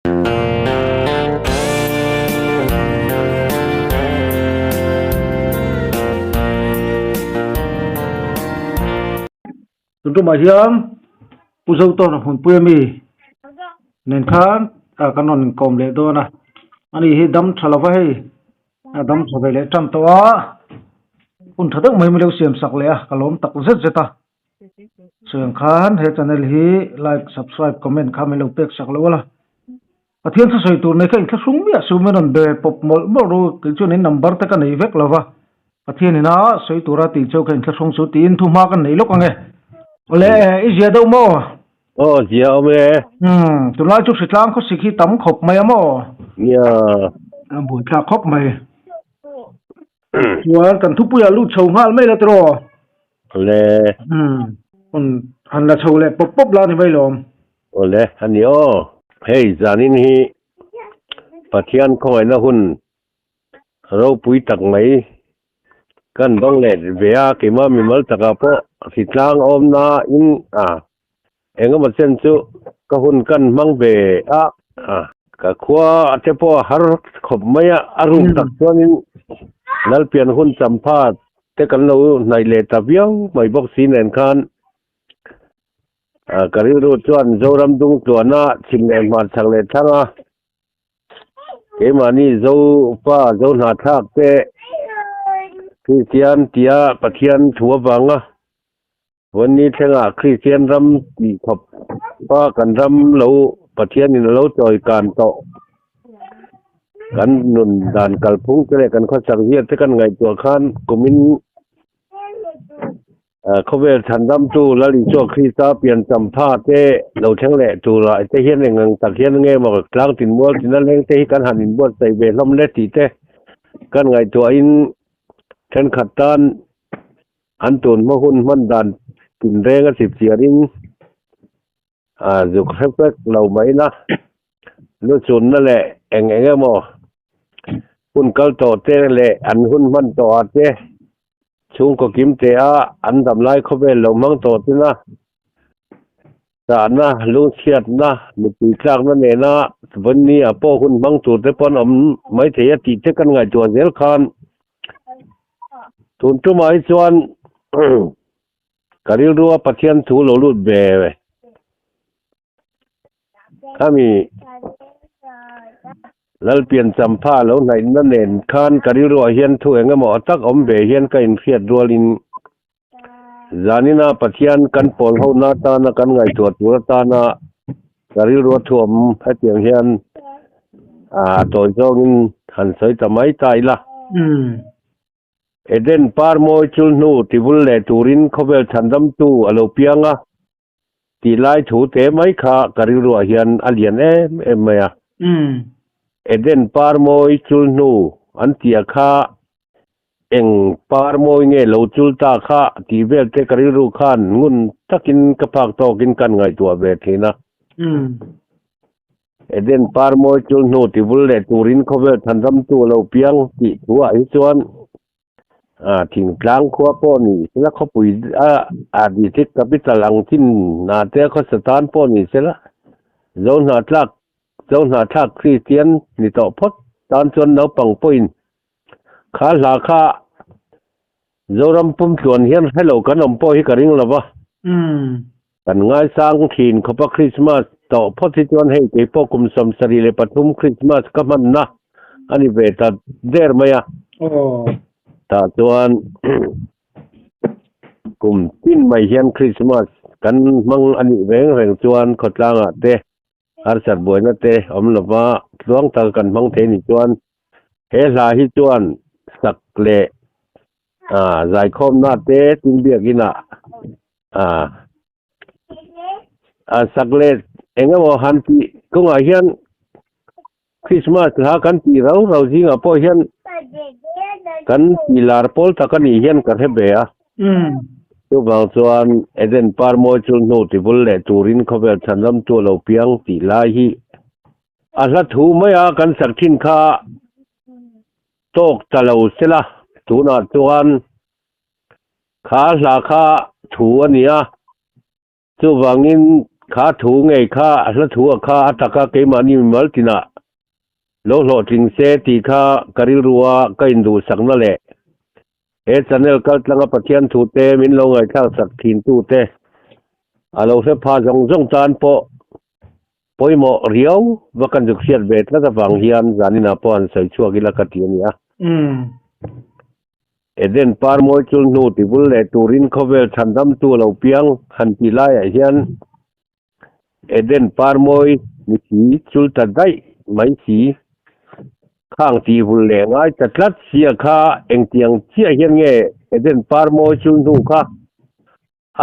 Tun tumah hian Pu Zotawna hmunpui ami nen khan kan rawn inkawm leh dawn a, ani hi dam tha lova hei a dam tha ve leh tan tawh a, hun tha deuh mai mai lo siam sak leh a ka lawm tak zet zet a. Sawi ang khan he channel hi like, subscribe, comment kha min lo pek sak lo a la. Pathian thusawi tur nei kha inthlahrung miah su min rawn be pawp mawlh mawlh ru kei chuan in number te ka nei vek lo va, Pathian ina sawi tura tih cheu kha inthlahrung su tiin thu hma kan nei lawk ang e. Awle i zia deuh maw? Aw zia awm e. Umm tunlai chu hritlang khawsik hi tam khawp mai a maw? Nia. A buaithlak khawp mai. Chuan kan thupuiah lut chho nghal mai la tiraw? Awle. Umm han la chho leh pawp pawp la ni mai lawm. Awle, a ni aw. Hei, zanin hi Pathian khawngaihna hun ropui tak mai kan bang leh ve a, keimah mimal takah pawh hritlang awmna in a engemaw chen chu ka hun kan hmang ve a, ka khua te pawh a har khawp mai a, a ruk tak chuanin Lalpian hun champha te kan lo hnaih leh ta viau mai bawk si nen khan Ka rilru chuan Zoram dung tluana chhim leh hmar chhak leh thlang a, keimahni Zo pa Zo hnahthlak te Kristian tia Pathian thu avanga Vawnni thlengah Kristian ram tih khawp pa kan ram lo Pathianin a lo chawi kan tawh kan nun dan kalphung te leh kan khawsak zia te kan ngaihtuah khan kumin Khawvel chhandamtu Lal Isua Krista pian champha te lo thleng leh turah te hian eng ang tak hian nge maw tlang tin mual tina leng te hi kan han inbuatsaih ve hlawm le tih te kan ngaihtuahin thenkhat tan an tun hma hun hman dan tinreng a chip chiarin a zuk hre vek lo mai la, lu chunna leh eng eng emaw hun kal tawh te leh an hun hman tawh ah te chhungkaw kim te a an dam lai khawvel lo hmang tawh te na chahna lungchhiatna mipui tlakna nena vawnni ah pawh hun hmang tur te pawh an awm maithei a tih te kan ngaihtuah zel khan tun tumah hi chuan Ka rilrua Pathian thu lo lut ve khami Lalpian champha lo hnaihna nen khan ka rilruah hian thu eng emaw a tak awm ve hian ka inhriat rualin zanina Pathian kan pawl hona atana kan ngaihtuah tur atana ka rilrua thu awm hetiang hian a tawi zawngin han sawi ta mai ta ila. Eden par mawi chul hnu tivul leh turin khawvel chhandamtu a lo piang a tih lai thu te mai kha ka rilruah hian a lian em em mai a. Eden par mawi chul hnu an tih a kha eng par mawi nge lo chul ta kha tih vel te ka rilru khan ngun takin ka phak tawkin kan ngaihtuah ve thin a. Eden par mawi chul hnu tivul leh turin khawvel chhanramtu a lo piang tih thuah hi chuan thingtlang khua pawh ni sela khawpui a district capital ang chin hna te khawsa tan pawh ni sela zo hnahthlak zo hnahthlak Kristian ni tawh phawt tan chuan naupang pawhin kha hla kha Zoram pumtluan hian hrelo kan awm pawh hi ka ring lova. Kan ngaisang thin khawpa Krismas tawh phawt hi chuan hei kei pawh kum 73 Krismas ka hmanna a ni ve ta der mai a. Tah chuan kum tin mai hian Krismas kan hmang a nih reng reng chuan khawtlangah te harsat buaina te awm lova tluang taka kan hmang thei ni chuan He hla hi chuan sak leh zaikhawmna te tin biakinah sak leh eng emaw han tih kawngah hian Christmas hla kan tih rau rau zingah pawh hian kan tih lar pawl tak a nih hian ka hre ve a. Chuvang chuan Eden par mawi chul hnu tivul leh turin khawvel chhanramtu a lo piang tih lai hi A hla thu maia kan sak thin kha tawk ta lo sela, tunah chuan kha hla kha thu a ni a, chuvangin Kha thu ngei kha a hla thu a kha a taka keimahni mimal tinah lo hlawhtling se tih kha ka rilru a ka induhsakna leh he channel kaltlanga Pathian thute min lo ngaihthlak sak thintute a lo hre pha zawng zawng tan pawh pawimawh riau va kan zuk hriat ve tlat avang hian zaninah pawh han sawi chhuak ila ka ti a ni a. Eden par mawi chul hnu tivul leh turin khawvel chhandamtu a lo piang han tih laiah hian Eden par mawi ni si chul ta daih mai si khang tihvul leh ngai ta tlat sia kha engtiang chiah hian nge Eden par mawi chul hnu kha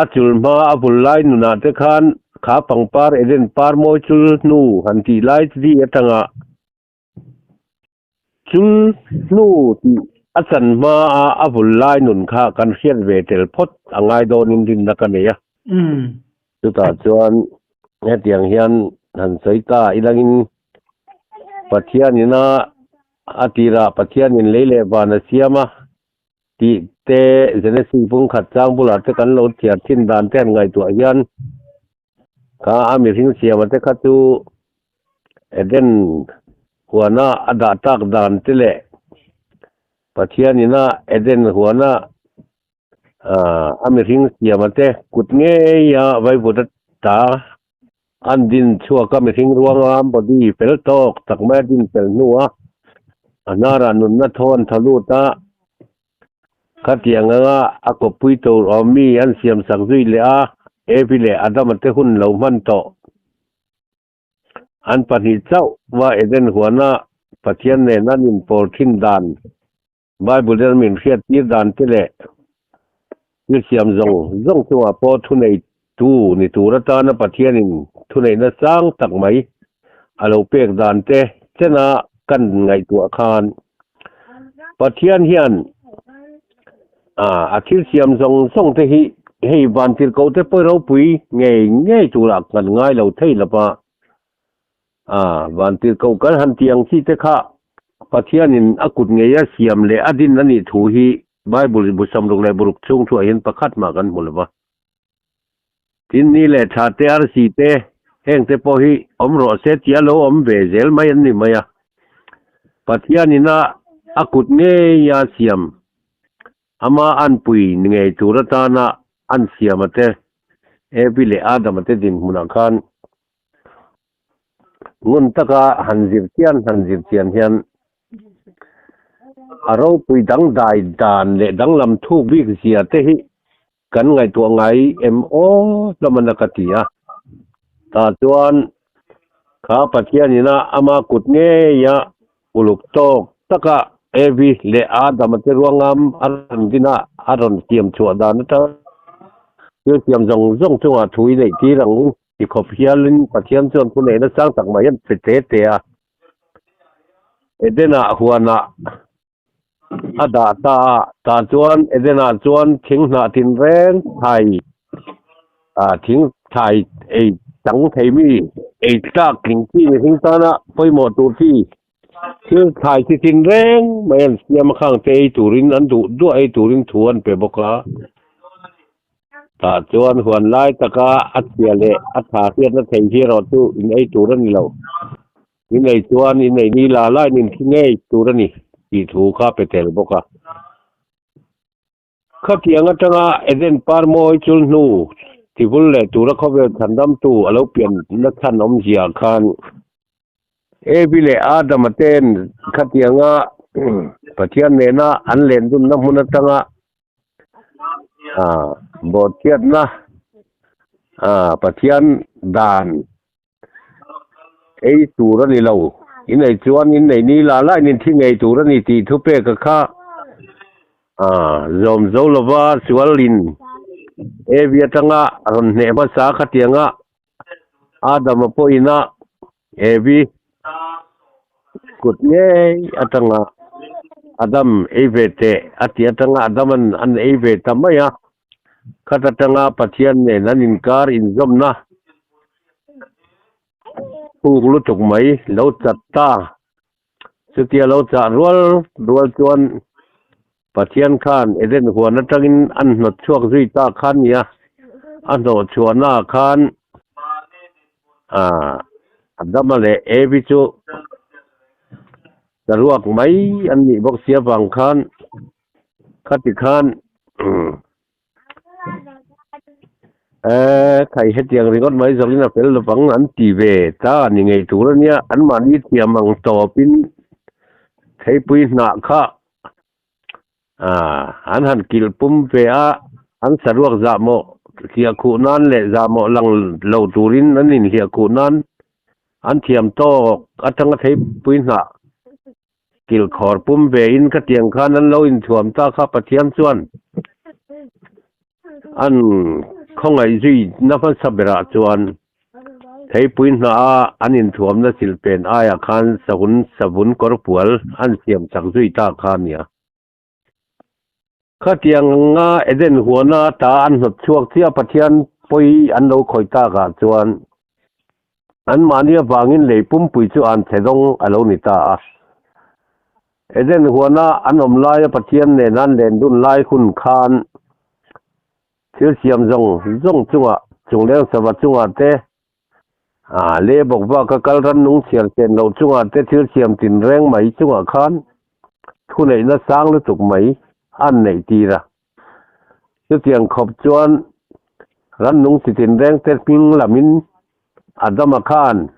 a chul hma a vul lai nunah te khan kha pangpar Eden par mawi chul hnu han tih lai chi atanga Chul hnu tih a chan hmaa a vul lai nun kha kan hriat ve tel phawt a ngai dawnin rinna ka nei a. Chutah chuan hetiang hian han sawi ta ilangin Pathianin a a tirah Pathianin lei leh van a siam a tih te Genesis bungkhat chang bulah te kan lo thiar thin dan te han ngaihtuah hian Kha a mihring siama te kha chu Eden huana a dah tak dan te leh Pathian ina Eden huana a mihring siama te kut ngeia vaivut a ta an din chhuak a mihring ruanga body fel tawk tak mai a din fel hnu a a hnarah nunna thawn tha lut a Khatiang anga a kawppui tur awm mi an siam sak zui leh a, Evi leh Adama te hun lo hman tawh. An pahnih chauh va Eden huana Pathian nen an inpawl thin dan, Bible in min hriat tir dan te leh thil siam zawng zawng chungah pawh thuneitu ni tur atana Pathianin thuneihna sang tak mai a lo pek dan te chena kan ngaihtuah khan Pathian hian a thil siam zawng zawng te hi hei vantirhkoh te pawh ropui ngei ngei turah kan ngai lo thei lo va, vantirhkoh kan han tih ang chi te kha Pathianin a kut ngeia siam leh a din a nih thu hi Bible bu samruk leh buruk chhung thuah hian pakhat mah kan hmu lo va. Tin ni leh tha te arsi te heng te pawh hi awm rawh se tih a lo awm ve zel mai an ni mai a. Pathianin a a kut ngeia siam ama anpui ngei tur atana an siama te Evi leh Adama te dinhmunah khan ngun taka han zir chian han zir chian hian a ropui dangdai dan leh danglam thuk bik zia te hi Kan ngaihtuah ngai em aw hlawm a ka ti a. Tah chuan kha Pathian ina ama kut ngeia uluk tawk taka Evi leh Adama te ruangam a rawn din a, a rawn siam chhuah dan atang thil siam zawng zawng chungah thu i neih tir ang u ti khawp hialin Pathian chuan thu neihna sang tak mai an pe te te a. Edena huanah A dah ta a, tah chuan Edena chuan thing hnah tinreng thai ah thing thai ei chang thei mi ei tlak tling chi mihring tana pawimawh tur chi thil thlai chi tinreng mai an siam a khang te ei turin an duh duah ei turin thu an pe bawk a. Tah chuan huan lai taka a chhia leh a tha hriatna thei hi erawh chu in ei tur a ni lo. In ei chuan in ei ni la lain in thi ngei tur a ni tih thu kha pe tel bawk a. Khatiang atanga Eden par mawi chul hnu tivul leh tura khawvel chhandamtu a lo pian na chhan awmzia khan Evi leh Adama ten khatianga Pathian nena an lendunna hmun atanga bawhchhiatna Pathian dan ei tur a ni lo in ei chuan in nei ni la la in inthi ngei tur a ni tih thupek a kha zawm zo lova sualin Evi atanga rawn hneh hmasa khatianga Adama pawhin a Evi kut ngei atanga Adam ei ve teh a tih atanga Adaman an ei ve ta mai a. Khat atanga Pathian nen an inkar inzawmna thuk lutuk mai lo chat ta. Chutia lo chah rual rual chuan Pathian khan Eden huan atangin an hnawt chhuak zui ta kha nia, a hnawh chhuahnaah khan. Ah, Adama leh Evi chu saruak mai an nih bawk si avang khan khati khan eh khai hetiang ringawt mai zawkin a fel lovang an ti ve ta a ni ngei tur a nia, anmahni thiam ang tawpin theipui hnah kha Ah, an han kilh pum ve a, an saruak zahmawh hliahkhuh nan leh zahmawh lang lo turin an inhliahkhuh nan an thiam tawk atanga theipui hnah kilh khawr pum ve in khatiang khan an lo inthuam ta kha Pathian chuan An khawngaih zui na hmasa berah chuan theipui hnaha an inthuamna silpen aiah khan sahun savun kawr pual an siam chak zui ta kha a nia. Khatiang anga Eden huana ta an hnawt chhuak chiah Pathian pawi an lo khawih takah chuan anmahni avangin lei pumpui chu an chhe dawng a lo ni ta a. Eden huana an awm laia Pathian nen an len dun lai hun khan thil siam zawng zawng chungah, chungleng sava chungah te, ah le bawk baka kal rannung chhiar chen loh chungah te thil siam tinreng mai chungah khan thuneihna sang lutuk mai an neih tir a. Chutiang khawp chuan rannung chi tinreng te hming lamin Adama khan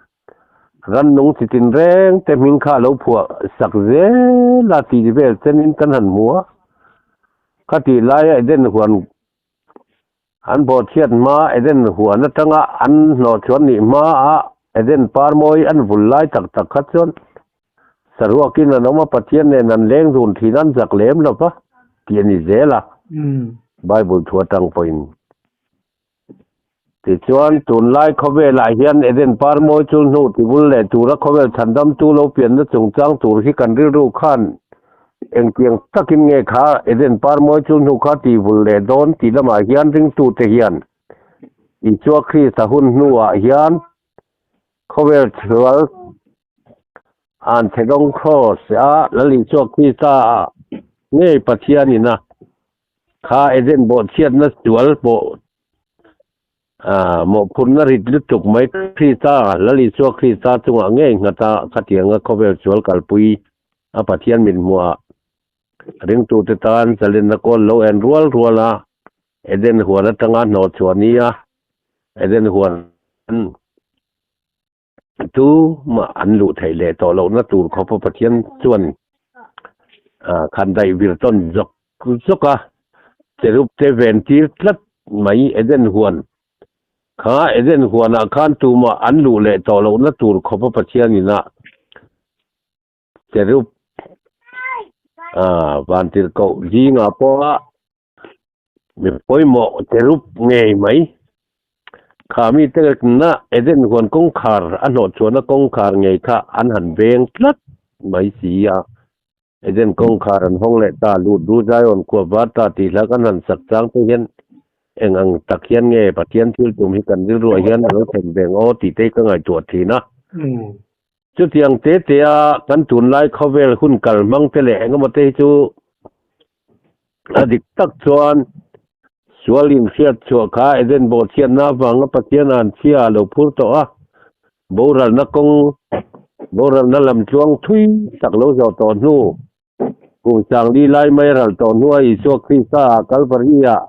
rannung chi tinreng te hming kha a lo phuah sak zel a tih vel chenin kan han hmu a. Khatih laia Eden huan an bawhchhiat hma Eden huan atanga an hnawhchhuan nih hmaah Eden par mawi an vul lai tak tak kha chuan Saruakin an awm a, Pathian nen an leng dun thin an zak lem lo va tih a ni zel a, Bible thu atang pawhin. Tichuan, tunlai khawvelah hian Eden par mawi chu hnu tivul leh tura khawvel chhandamtu lo pianna chungchang tur hi kan rilru khan engtiang takin nge kha Eden par mawi chu hnu kha tivul leh dawn tih lamah hian ringtute hian Isua Krista hun hnuah hian Khawvel sual an chhe dawng cross a Lal Isua Krista ah ngei Pathian in a kha Eden bawhchhiatna sual pawh ah mawhphurhna rit lutuk mai Krista Lal Isua Krista chungah ngei nghat a khatianga khawvel sual kalpui a Pathian mithmuh ah ringtute tan chalenna kawl lo en rual rual a Eden huan atanga hnawh chhuah a ni a, Eden huan chu mah an luh theih leh tawh lohna tur khawpa Pathian chuan khan daih vir tawn zawk zawk a, cherub te ven tir tlat mai Eden huan kha Eden huanah khan tumah an luh leh tawh lohna tur khawpa Pathian ina cherub vantirhkoh zingah pawha Mi pawimawh cherub ngei mai. Kha mite na Eden huan kawngkhar a hnawh chhuahna kawngkhar ngei kha an han veng tlat mai si a. Eden kawngkhar an hawng leh ta, lut ru Zion khua var ta tih hla kan han sak chang te hian eng ang tak hian nge Pathian thil tum hi kan rilruah hian a lo thlen veng aw tih te hi ka ngaihtuah thin a. Chutiang te te a kan tunlai khawvel hun kal hmang te leh engemaw te hi chu A dik tak chuan sual inhriat chhuah kha Eden bawhchhiatna avanga Pathian an chhia a lo phur tawh a, boralna kawng, boralna lam tluang thui tak lo zawh tawh hnu, kum sangli lai mai ral tawh hnua Isua Krista ah Kalvari-ah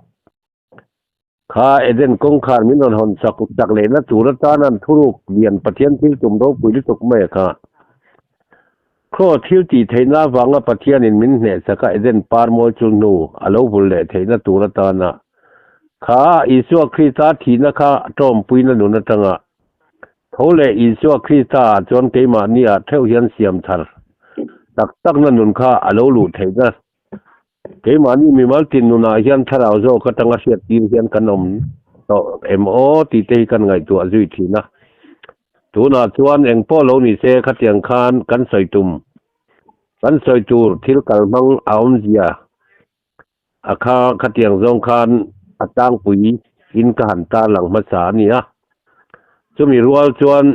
kha Eden kawngkhar min rawn hawn chak chak lehna tur atan an thuruk lian Pathian thil tum ropui lutuk mai a kha. Khaw thil tih theihna avanga Pathianin min hnehsak a Eden par mawi chu hnu a lo vul leh theihna tur atana kha Isua Krista thihna kha tawmpuina nun atanga tho leh Isua Krista ah chuan keimahni ah theuh hian siam thar tak takna nun kha a lo luh theihna Keimahni mimal tin nunah hian thlarau zawk atanga hriat tir hian kan awm tawh em aw tih te hi kan ngaihtuah zui thin a. Tunah chuan eng pawh lo ni se khatiang khan kan sawi tum, kan sawi tur thil kal hmang a awmzia a kha khatiang zawng khan a tlangpui in ka han tarlang hmasa a ni a. Chumi rual chuan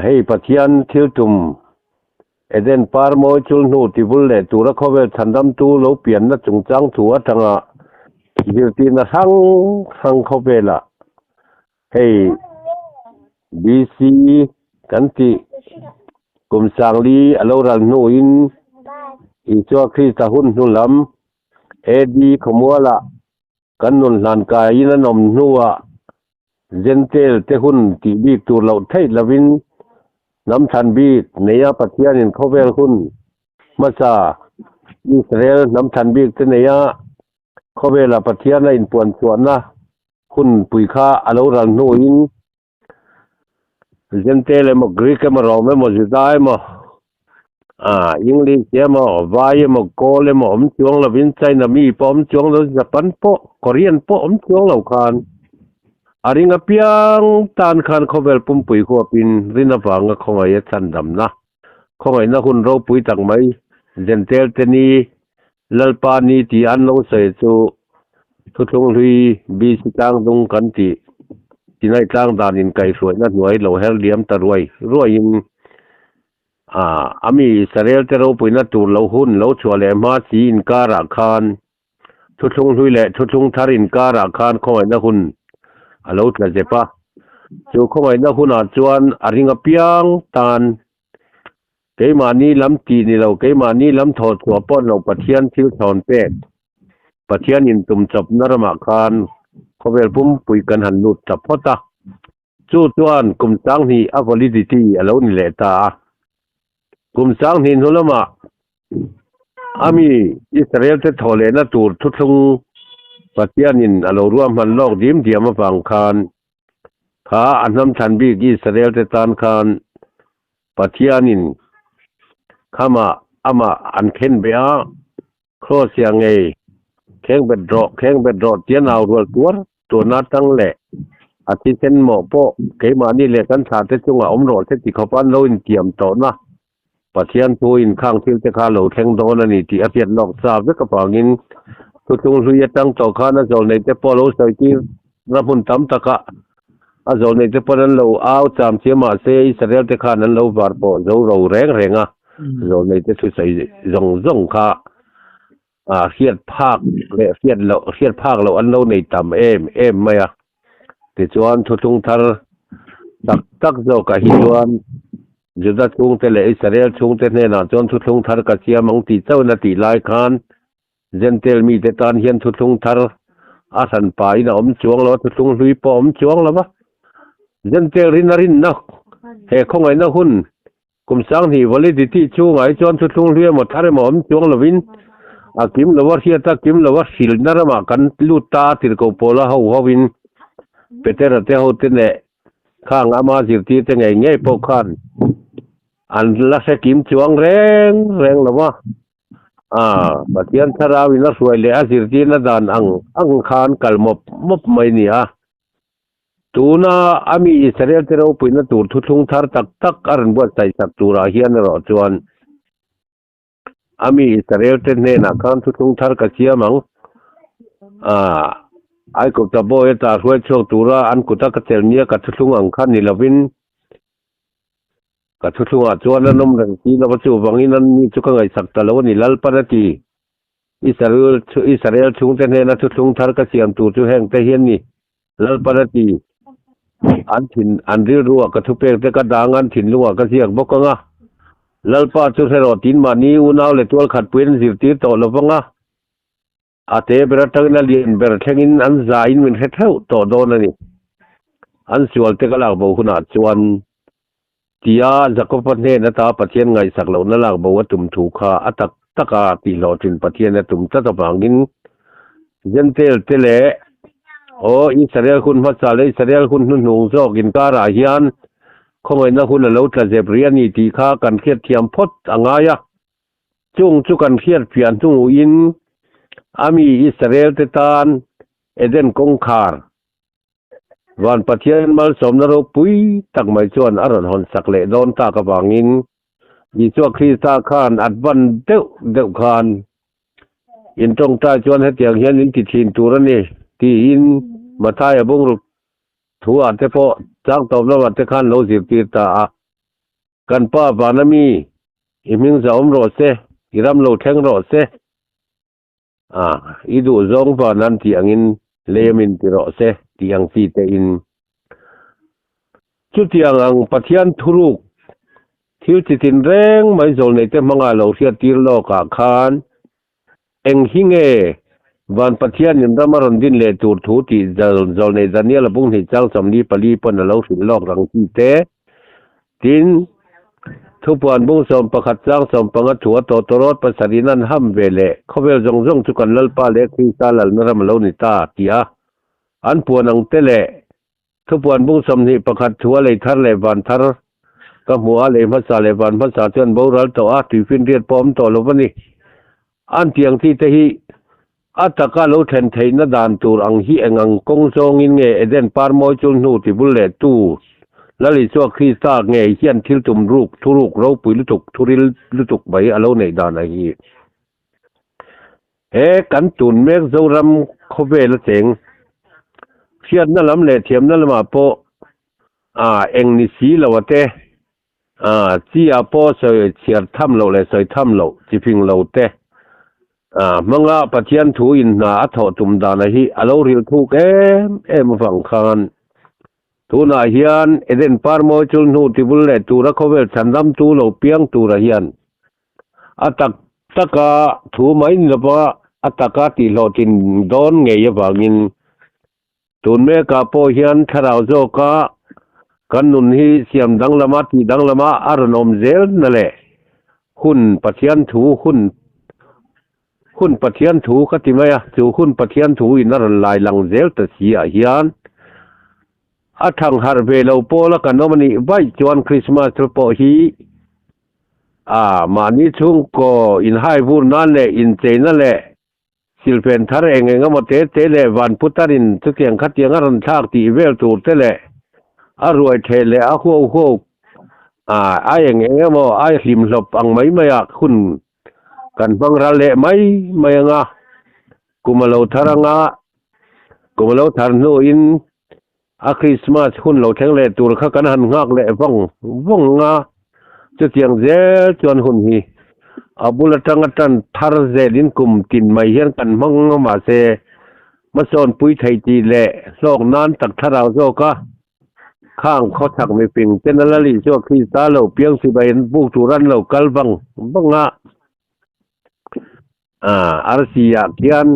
Hei Pathian thil tum Eden par mawi chul hnu tivul leh tura khawvel chhandamtu lo pianna chungchang thu atanga zirtirna hrang hrang khawvelah. Hei BC kan tih kum sangli a lo ral hnuin Isua Krista hun hnu lam AD khawmualah kan nun hlan kaiin an awm hnuah Jentail te hun tih bik tur loh theih lovin hnam thlan bik neia Pathianin khawvel hun hmasa Israel hnam thlan bik te neia Khawvela Pathian a inpuan chhuahna hun pui kha a lo ral hnuin Jentail emaw, Greek emaw, Rom emaw, Juda emaw, English emaw, Vai emaw, Kawl emaw awm chuang lovin China mi pawh awm chuang lo, Japan pawh, Korean pawh awm chuang lo khan a ring apiang tan khan khawvel pumpui huapin rin avanga khawngaih a chhandamna, khawngaihna hun ropui tak mai Jentail te ni Lalpa ni tih an lo sawi chu thuthlung hlui BC tlangdung kan tih Sinai tlang dan inkaihhruaihna hnuai lo her liam ta ruai ruaiin a mi Israel te ropuina tur lo hun lo chhuah leh hma si inkarah khan thuthlung hlui leh thuthlung thar inkarah khan khawngaihna hun a lo tla zep a. Chu khawngaihna hunah chuan a ring apiang tan Keimahni lam tih ni lo, keimahni lam thawh chhuah pawh lo Pathian thil thawn pek, Pathian intum chawpna ramah khan khawvel pumpui kan han lut ta phawt a. Chu chuan kum sanghnih a validity a lo ni leh ta a. Kum sanghnih hnu lamah a mi Israel te thawh lehna tur thuthlung Pathianin a lo ruahman lawk dim diam avang khan kha a hnam thlan bik Israel te tan khan Pathianin khamah amah an khen beh a, Kraws ia ngei, kheng bet rawh, kheng bet rawh tia nau rual tuar tuarna atang leh a thisen mawh pawh keimahni leh kan thlate chungah awm rawh se ti khawp an lo intiam tawhna Pathian thu inkhang thil te kha lo thleng dawn a ni tih a hriat lawk sa vek avangin thuthlung hlui atang tawh khan a zawlneih te pawh a lo sawi tir na hmun tam takah A zawlneih te pawn an lo au cham chiah mahse Israel te khan an lo var pawh zo ro reng reng a, zawlneih te thusawi zawng zawng kha ah hriat phak leh hriat loh hriat phak loh an lo nei tam em em mai a. Tichuan thuthlung thar tak tak zawkah hi chuan Juda chhungte leh Israel chhungte hnenah chuan thuthlung thar ka siam ang tih chauhin a tih lai khan Jentail mite tan hian thuthlung thar a hran pahin a awm chuang lo a, thuthlung hlui pawh a awm chuang lo va. Jentail rin a rinna he khawngaihna hun kum sanghnih validity chhungah hi chuan thuthlung hlui emaw thar emaw awm chuang lovin a kim lo a hriat a, kim lo a hrilhna ramah kan lut ta a tirhkoh pawla ho hovin Petera te hote leh khang ama zirtirte ngei ngei pawh khan an la hre kim chuang reng reng lo va. A, Pathian thlarau in a hruai leh a zirtirna dan ang ang khan kal mawp mawp mai ni a. Tuna a mi Israel te ropuina tur thuthlung thar tak tak a rawn buatsaih sak turah hian erawh chuan a mi Israel te hnenah khan thuthlung thar ka siam ang. A, Aigupta bawi ata hruai chhuak tura an kuta ka chelh nia ka thuthlung ang kha ni lovin, Ka thuthlungah chuan an awm reng si lo va, chuvangin an ni chu ka ngaihsak ta lo a ni, Lalpan a ti. Israel Israel chhungte hnena thuthlung thar ka siam tur chu hengte hi an ni, Lalpan a ti. An thin an rilruah ka thupekte ka dang a, an thinlungah ka ziak bawk ang a. Lalpa chu hre rawh tiin mahni unau leh tualkhatpuiin an zirtir tawh lo vang a. A te ber atangin a lian ber thlengin an zaiin min hre theuh tawh dawn a ni. An sualte ka lak bo hunah chuan tia Jakoba hnen ata Pathian ngaihsak lohna lak bo a tum thu kha a tak taka tihhlawhtlin Pathian a tum tlat avangin Jentail te leh aw Israel hun hmasa leh Israel hun hnuhnung zawk inkarah hian khawngaihna hun a lo tla zep rih a ni tih kha kan hriatthiam phawt a ngai a. Chung chu kan hriatfiah hnuin a mi Israel-te tan Eden kawngkhar, van Pathian malsawmna ropui tak mai chuan a rawn hawnsak leh dawn tak avangin Isua Krista khan advan deuh deuh khan in tawngtai chuan hetiang hian in ti thin tur a ni tiin Mathaia bungruk thu-ah te pawh chang tawp lamah te khan lo zirtir ta a. Kan pa vana mi, i hming za awm rawh se, i ram lo thleng rawh se. A, i duh zawng van an tih angin lei a min ti rawh se tih ang chi te in. Chutiang ang Pathian thuruk thil chi tin reng mai zawlneite hmanga lo hriattir lawkah khan eng hi nge van Pathianin ram a rawn din leh tur thu tih zawlnei Daniel-a bunghnih chang 44 pawn a lo hrilh lawk rang chi te. Tin, thupuan bung 11 chang 15 thu a tawtawrawt pasarih an ham ve leh khawvel zawng zawng chu kan Lalpa leh Krista lalna ram a lo ni ta tih a an puan ang te leh Thupuan bung 21 thu a lei thar leh van thar ka hmu a, lei hmasa leh van hmasa chu an boral tawh a, tuifinriat pawh awm tawh lo va ni. An tiang chi te hi a taka lo thlen theihna dan tur ang hi eng ang kawng zawngin nge Eden par mawi chul hnu ti bul leh tu Lal Isua Krista ngei hian thil tum ruk, thuruk ropui lutuk, thuril lutuk mai a lo neih dan a hi. He kan tun mek Zoram khawvel a cheng. Hriatna lam leh thiamna lamah pawh a eng ni si lo a te, a chi ah pawh sawi chhiar tham loh leh sawi tham loh chi fing lo te a hmanga Pathian thu in hna a thawh tum dan a hi a lo rilh thuk em em avang khan tunah hian Eden par mawi chul hnu tivul leh tura khawvel chhandamtu lo piang tura hian A tak taka thu mai ni lova a taka tihhlawhtlin dawn ngei avangin tun mekah pawh hian thlarau zawka kan nun hi siam danglama tih danglama a rawn awm zel na leh hun Pathian thu hun hun Pathian thu ka ti mai a, chu hun Pathian thu in a rawn lai lang zel ta si ah hian a thang harh ve lo pawla kan awm a nih vaih chuan Krismas te pawh hi A, mahni chhungkaw inhai vur nan leh incheina leh silfen thar eng eng emaw te te leh van putarin chutiang khatiang a rawn thlak tih vel tur te leh a ruai theh leh a huau huau a, a eng eng emaw a hlimhlawp ang mai mai ah hun kan hmang ral leh mai mai ang a, kum a lo thar ang a, kum a lo thar hnuin A Krismas hun lo thleng leh tur kha kan han nghak leh vawng vawng a, chutiang zel chuan hun hi a bul atang atan thar zelin kum tin mai hian kan hmang a mahse hmasawn pui thei tih leh hlawk nan tak thlarau zawk a, khang khawchhak miping ten a la lih chu a Krista lo piang sipai an buk tur an lo kal vang vang a, arsi ah khian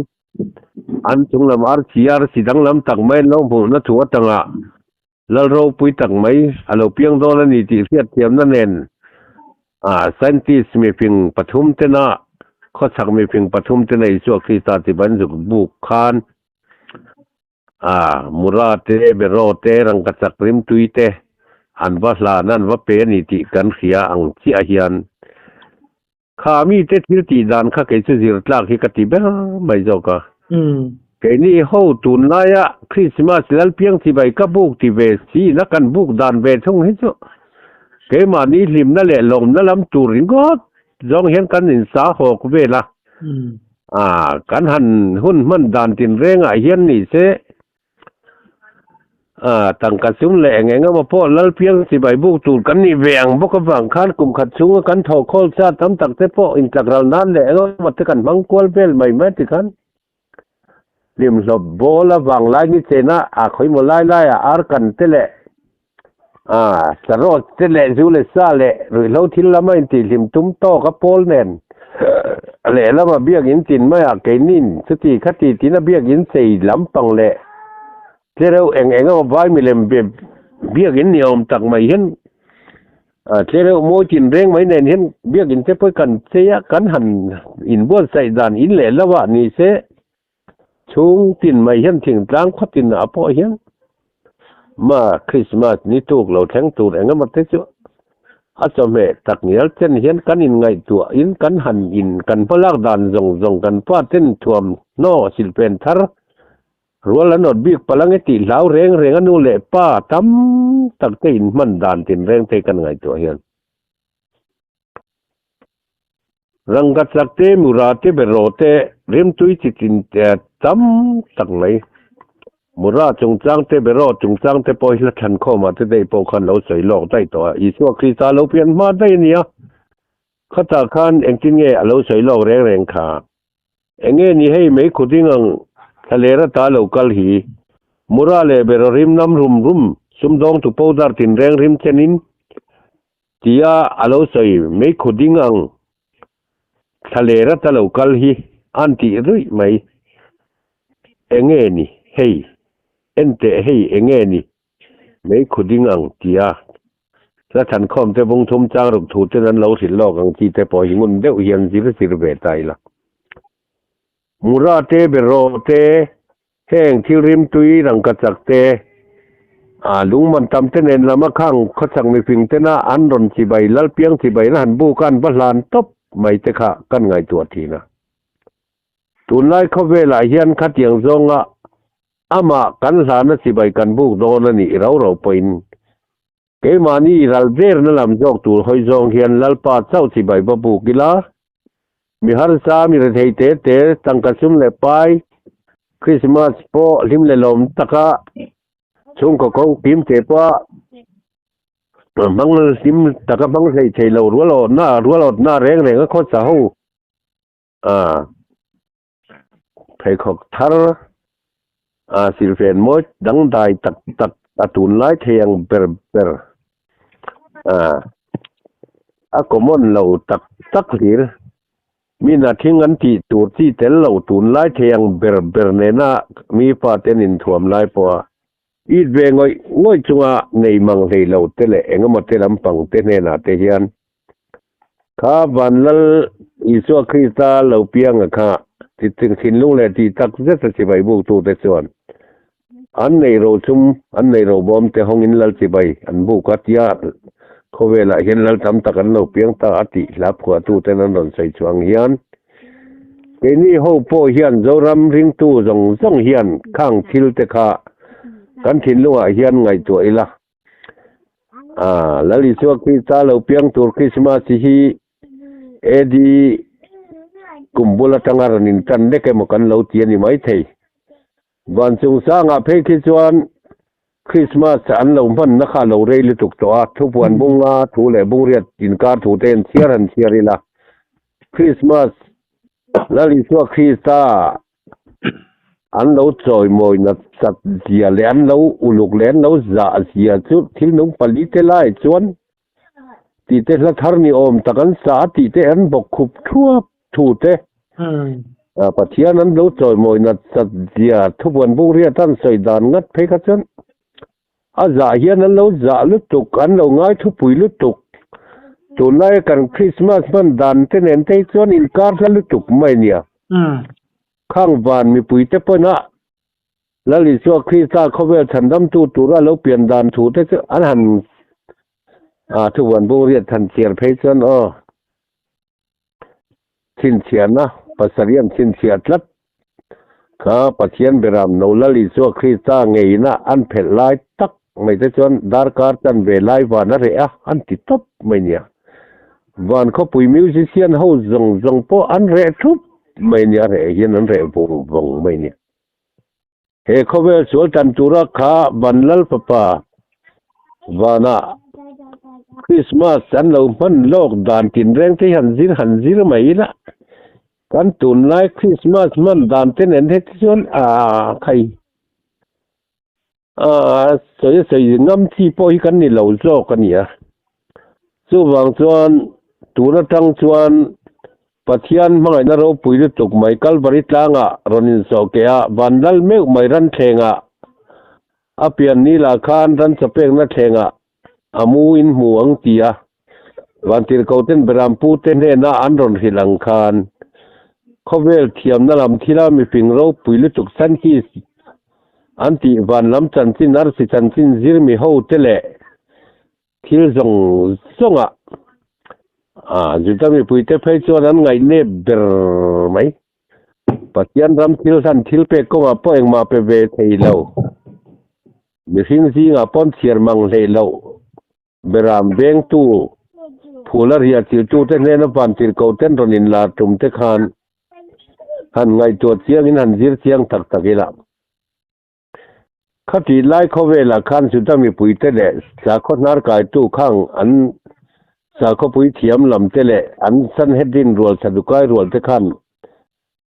An chung lam arsi arsi danglam tak mai an lo hmuhna thu atanga lal ropui tak mai a lo piang dawn a ni tih hriatthiamna nen ah scientist mifing pathum tena khawchhak mifing pathum tena Isua Krista tih an zuk buk khan ah Mura te Beraw te Rangkachak rimtui te an va hlan a an va pe a ni tih kan hria ang chiah hian Kha mite thil tih dan kha kei chu zir tlak hi ka ti ber mai zawk a. Keini ho tunlaia Krismas Lalpiang chibai ka buk ti ve si na kan buk dan ve thung hi chu keimahni hlimna leh lawmna lam tur ringawt zawng hian kan insa hawk vel a. Kan han hun hman dan tinrengah hian ni se A, tangka sum leh eng eng emaw pawh Lalpiang chibai buk tur kan nih ve ang bawk avang khan kum khat chhunga kan thaw khawl cha tam tak te pawh intlakral nan leh eng emaw te kan hmang kual vel mai mai ti khan hlimhlawp bawl avang lai ni chena a khawimaw lai laiah ar kan te leh a sarawt te leh zu leh sa leh ruihhlo thil lama intihhlim tum tawk a pawl nen lehlama biakin tin maiah keinin chuti khati tina biakin chei lampang leh tlereuh eng eng emaw vai milem biakin ni awm tak mai hian tlereuh mawi tin reng mai nen hian biakin te pawh kan chei a kan han inbuatsaih dan in leh lo ah ni se. Chhung tin mai hian thingtlang khaw tinah pawh hian ma Krismas ni tuk lo thleng tur eng emaw te chu a chawhmeh tak ngial chen hian kan inngaihtuah in kan han in kan hmalak dan zawng zawng kan pa ten thuam hnaw silhpen thar rual an awt bik palh ange tih hlau reng reng a nu leh pa tam tak te inhman dan tinreng te kan ngaihtuah hian. Rangka chak te, mura te, beraw te, rimtui chi tin tam tak mai. Mura chungchang te, beraw chungchang te pawh hi hla thlan khawmah te daih pawh khan lo sawi lawk daih tawh a. Isua Krista lo pian hma daih a ni a, khatah khan engtin nge a lo sawi lawk reng reng kha? Enge ni hei mei khut ding ang thla ler ata lo kal hi? Mura leh beraw rim nam rum rum Sumdawng tu powder tinreng rim chenin tia a lo sawi mai khu ding ang thla ler ata lo kal hi an tih ruih mai. Enge ni hei? Enteh hei enge ni mai khu ding ang tia hla thankhawm te vung thum chang ruk thu ten an lo hrilh lawk ang chi te pawh hi ngun deuh hian zir zir ve ta ila. Mura te beraw te Heng thil rimtui rangkachak te, a lungman tam te nen lama khang khawchhak mifing tena an rawn chibai lalpiang chibai na han buk a an va hlan tawp mai te kha kan ngaihtuah thin a. Tunlai khawvelah hian khatiang zawnga amah kan hlana chibai kan buk dawn a nih rau rau pawhin keimahni ral verna lam zawk tur hawi zawng hian Lalpa chauh chibai va buk ila, Mi harsa, mi rethei te te, tangka sum leh pai, Christmas pawh hlim leh lawm taka chhungkaw ko kim te pawha hmang hlim taka hmang hlei thei lo rual awtna, rual awtna reng reng a khawsa ho a pheikhawk thar a silfen mawi dangdai tak tak a tunlai thei ang ber ber a a common lo tak tak hlir mina thing an tih tur chi tel lo tunlai thei ang ber ber nena mi fate an inthuam lai pawha it ve ngawih ngawih chunga nei mang hlei lo te leh engemaw te lampang te hnenah te hian Kha Vanlal Isua Krista lo pianga kha thinlung leh tih tak zet a chibai buktute chuan an nei ro chum, an nei ro bawm te hawngin Lal chibai an buk a tia khawvelah hian Lal tam tak an lo piang ta a tih hla phuahtuten an rawn sawi chhuah ang hian keini ho pawh hian Zoram ringtu zawng zawng hian khang thil te kha kan thinlungah hian ngaihtuah ila. Lal Isua Krista lo piang tur Krismas hi AD kum bul atanga rawn intan lek emaw kan lo ti a ni maithei. Van chungchangah phei khi chuan Krismas an lo hmanna kha a lo rei lutuk tawh a, thupuan bunga thu leh bungriat inkar thu te an chhiar han chhiar ila. Krismas Lal Isua Krista An lo chawimawi nasat zia leh an lo uluk leh an lo zah zia chu thil nung pali te lai chuan tih te hla thar ni awm tak an sa a tih te an bawk khup thuap thu te Pathian an lo chawimawi nasat zia thubuan bungriat an sawi dan ngat phei kha chuan a zah hian an lo zah lutuk an lo ngai thupui lutuk tunlai kan Christmas hman dan te nen te hi chuan inkar hla lutuk mai nia. Khang van mipuite pawina Lal Isua Krista khawvel chhandamtu tura lo pian dan thu te chu an han a thubuan bung riat han chhiar phei chuan aw chhinchhiahna pasarih an chhinchhiah tlat kha Pathian beram no Lal Isua Krista ngeina an phelh lai tak mai te chuan darkar chan ve lai van a reh a an ti tawp mai nia. Van khawpui musician ho zawng zawng pawh an reh thup mai nia reh hian an reh vawng vawng mai nia. He khawvel sual tan tura kha van lal fapa vana Christmas an lo hman lawk dan tinreng te hi han zir han zir mai ila kan tunlai Christmas hman dan te nen heti chuan a khai A sawi sawi ngam chi pawh hi kan ni lo zawk a ni a. Chuvang chuan tun atang chuan Pathian hmangaihna ropui lutuk mai Kalvari tlangah rawn insawh keh a, van lal meuh mai ran thlengah a pian ni lah khan ran chawpekna thlengah a mu in hmu ang ti a, Vantirhkoten Berampu te hnena an rawn hrilh ang khan khawvel thiamna lam thila mifing ropui lutuk scientist an tih van lam chanchin arsi chanchin zir mi ho te leh thil zawng zawngah Juda mipuite phei chuan an ngaihnep ber mai. Pathian ram thil hlan thil pek kawngah pawh engmah pe ve thei lo. Mihring zingah pawn chhiar mang hleih loh Beram vengtu phul a riah chiltute hnena vantirhkoh ten rawn inlar tum te khan han ngaihtuah chiangin han zir chiang tak tak ila. Khatih lai khawvelah khan Juda mipuite leh sakhaw hnarkaitu khang an sakhawpui thiam lam te leh an Sanhedrin rual Sadukai rual te khan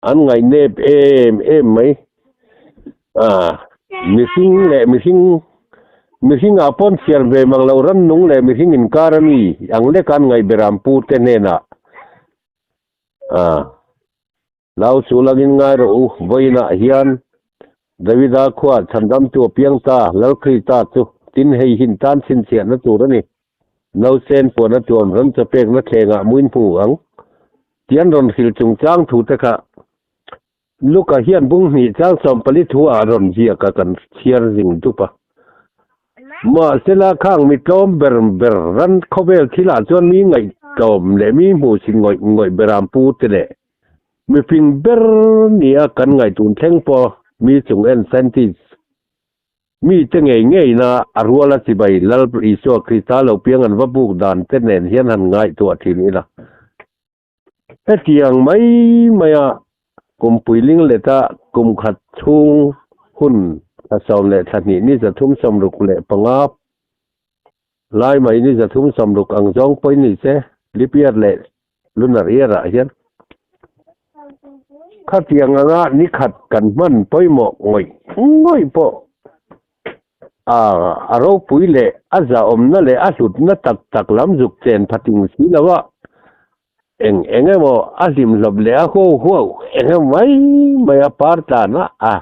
an ngaihnep em em mai. A, mihring leh mihring Mihringah pawn chhiar ve mang loh rannung leh mihring inkar a mi ang lek an ngaih beram pu te hnenah a Nau chu langin ngai rawh u, vawiinah hian Davida khua chhandamtu a piang ta, Lal Krista chu, tin hei hin tan chhinchhiahna tur a ni. Nausen puan a tuam ram chawpekna thlengah muin hmu ang tih an rawn hrilh chungchang thu te kha Luka hian bung hnih chang 14 thu ah rawn ziak a kan chhiar zing dup a. Mahsela khang mi tlawm ber ber ran khawvel thilah chuan mi ngaihtlawm leh mi hmuhsit ngawih ngawih beram pu te leh mifing ber nia kan ngaih tun thleng pawh mi chung en scientist mi te ngei ngeina a ruala chibai Lal Isua Krista lo piang an va buk dan te nen hian han ngaihtuah thin ila. Hetiang mai maia kumpui ling leta kum khat chhung hun thla 12 ni 365 lai mai ni 360 ang zawng pawhin ni se leap year leh lunar year ah hian khatiang anga ni khat kan hman pawimawh ngawih ngawih pawh a ropui leh a zahawmna leh a hlutna tak tak lam zuk chen phating si lo a, eng eng emaw a hlimhlawp leh a huau huau eng emaw mai mai a par tlan a, a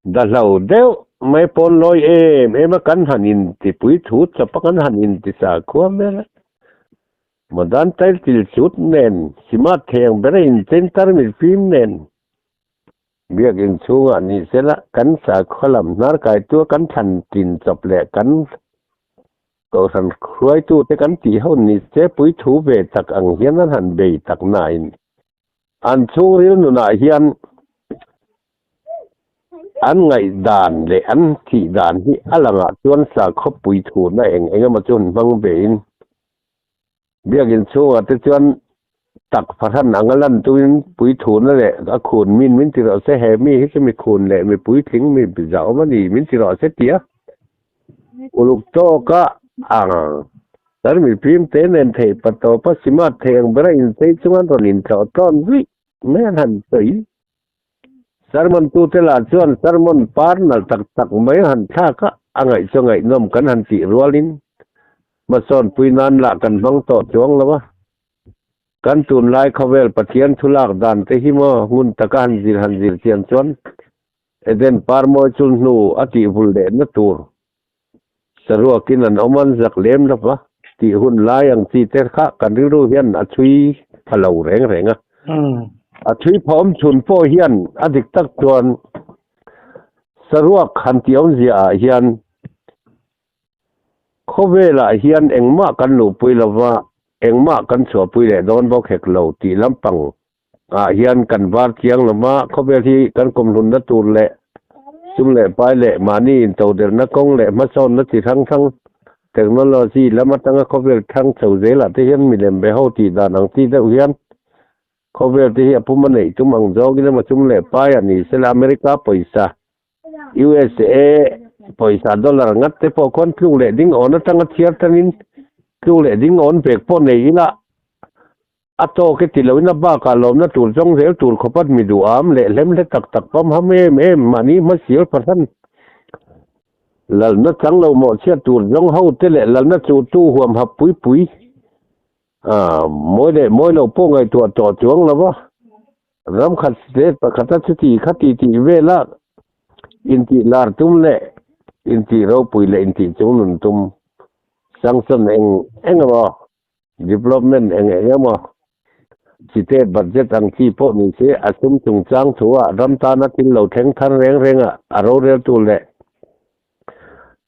dahlo deuh mai pawn lawi em em a kan han intipui thu chawp a kan han intisa khuam vel a, modern title chut nen smart theng ber a inchen tarmit fim nen. Biakinn chhungah ni sela kan sakhaw lam hnar kaitu kan thlan tlin chawp leh kan kohhran hruaitute kan tih ho ni se puithu ve tak ang hian an han bei tak nain an chhungril nunah hian an ngaihdan leh an thih dan hi a langah chuan sakhaw puithuna eng eng emaw chu han hmang vein Biakinn chhungah te chuan tak fahran anga lan tumin puithuna leh a khun min min ti rawh se, he mi hi chu mi khun leh mi puitling mi zahawm a ni min ti rawh se tia uluk tawka ang tar mipim te nen theih pa tawpa smart thei ang bera inchei chunga rawn intlawh tawn zuih mai an han sawi. Sermon tute lah chuan sermon par nalh tak tak mai han thlak a, a ngaih chu ngaihnawm kan han tih rualin hmasawn pui nan lah kan hmang tawh chuang lo a. Kan tunlai khawvel Pathian thu lak dan te hi maw ngun taka han zir han zir chian chuan Eden par mawi chul hnu a tih vul lehna tur saruakin an awm an zak lem lo va tih hun lai ang chi te kha kan rilru hian a chhui pha lo reng reng a. A chhui pha awm chhun pawh hian a dik tak chuan saruak han tih awmzia ah hian khawvelah hian engmah kan luhpui lo va, engmah kan chhuahpui leh dawn bawk hek lo tih lampang ah hian kan var chiang lo va, khawvel hi kan kumhlunna tur leh sum leh pai leh mahni intodelhna kawng leh hmasawnna chi hrang hrang technology lam atanga khawvel thang chho zelah te hian milem be ho tih dan ang chi deuh hian khawvel te hi a pum a neih tum ang zawngin emaw sum leh pai a ni sela America pawisa USA pawisa dollar ngat te pawh khawn tluk leh ding awn atanga chhiar tanin tluk leh ding awn vek pawh nei ila A tawk e ti loin a bakah lawmna tur zawng zel tur khawpat mi duham leh hlemhle tak tak pam ham em em mahni hmasial fahran lalna chang lo mawhchhiat tur zawng ho te leh lalna chu tu huam hap pui pui a mawi leh mawi lo pawh ngaihtuah tawh chuang lo va ram khat state pakhata chuti khati tih vela intih lar tum leh intih ropui leh intih chungnun tum sanction eng eng emaw Development eng eng emaw state budget ang chi pawh ni se a sum chungchang thuah ram tana thil lo thleng thar reng reng a, a roreltu leh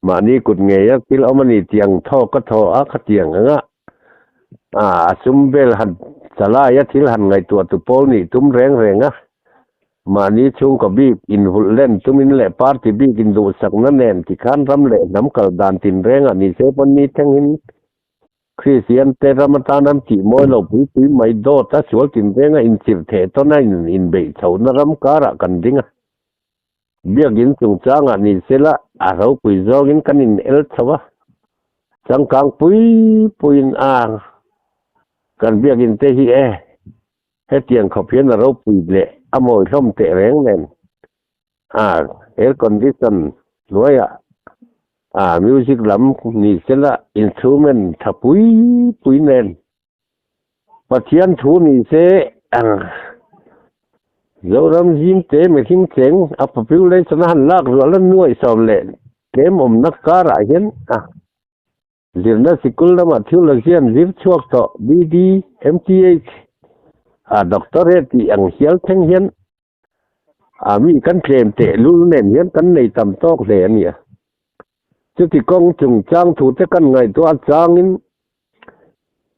mahni kut ngeia thil awm a ni tih ang thawk ka thaw a, khatiang anga a sum vel han chalaia thil han ngaihtuah tu pawl nih tum reng reng a, mahni chhungkaw bik invulh len tumin leh party bik induhsakna nen tikhan ram leh hnam kal dan tinrengah ni se pawn ni thlengin Kristian te ram atan an tih mawi lo pui pui mai dawt a sual tinreng a inchirh theh tawn a inbeih chhohna ram karah kan ding a. Biakinn chungchangah ni sela a ropui zawngin kan in el chho a, changkang pui puiin a kan biakinn te hi e hetiang khawp hian a ropui leh a mawi hlawm teh reng nen a air condition hnuaiah. Ah music lam ni sela instrument tha pui pui nen Pathian thu ni se ang Zoram zim te mihring cheng a population a han lak rual a nuaih sawm leh tlem awmna karah hian a zirna sikul lamah theology an zir chhuak tawh BD, MTH a doctorate tih ang hial thleng hian A mi kan tlem teh lul nen hian kan nei tam tawk hle a nia. Chuti kawng chungchang thute kan ngaihtuah changin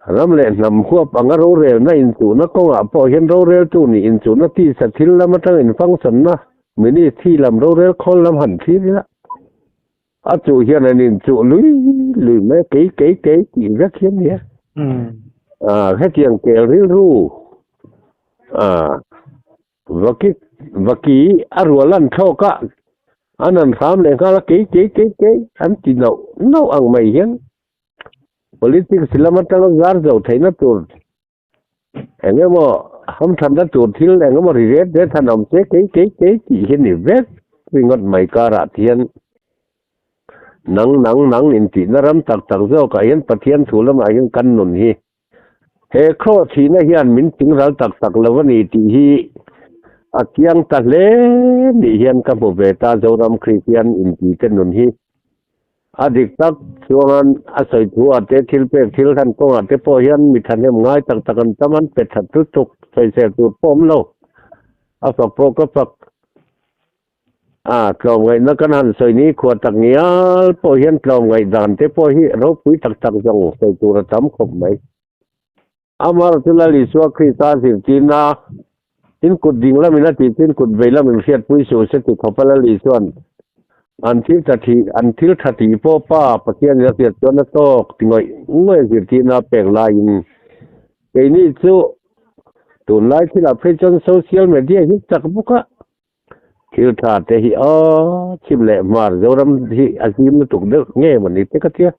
ram leh hnam huap anga rorelna inchuhna kawngah pawh hian roreltu nih inchuhna tisa thil lam atang infunction-na ministry lam rorel khawl lam han thlir ila a chuh hian an inchuh lui lui mai a, kei kei kei tih vek hi a nia. Hetiang kel rilru Vaki vaki a rual an thlawk a, an han hram leh nghal a, kei kei kei kei an ti nauh nauh ang mai hian politics lam atanga zar zo theihna tur eng emaw hamthatna tur thil eng emaw ri ret ret han awm se kei kei kei tih hi a ni vek ringawt mai karah hian nang nang nang intihna ram tak tak zawkah hian Pathian thu lamah hian kan nun hi He khaw thihna hian min tingral tak tak lo a ni tih hi a chiang ta hle nih hian ka hmu ve ta Zoram Kristian intite nun hi a dik tak chuan a sawi thu ah te thil pek thil hran kawngah te pawh hian mi thahnem ngai tak tak an tam an pe that lutuk sawisel tur pawh awm lo a fak pawh ka fak A, tlawmngaihna kan han sawi ni khua tak ngial pawh hian tlawmngaih dan te pawh hi ropui tak tak zawng sawi tur a tam khawp mai. Amar chu Lal Isua Krista zirtirna tin kut ding lamin a tih chin kut vei lamin hriatpui suh se ti khawpa Lal Isua'n an thil tha thih an thil tha tih pawh Pa Pathianin a hriat chuan a tawk ti ngawih ngawih a zirtirna a pek laiin keini chu tunlai thilah phei chuan social media hi chak bawk a. Thil tha te hi aw chhim leh hmar Zoram hi a zim lutuk deuh nge maw ni te ka tia.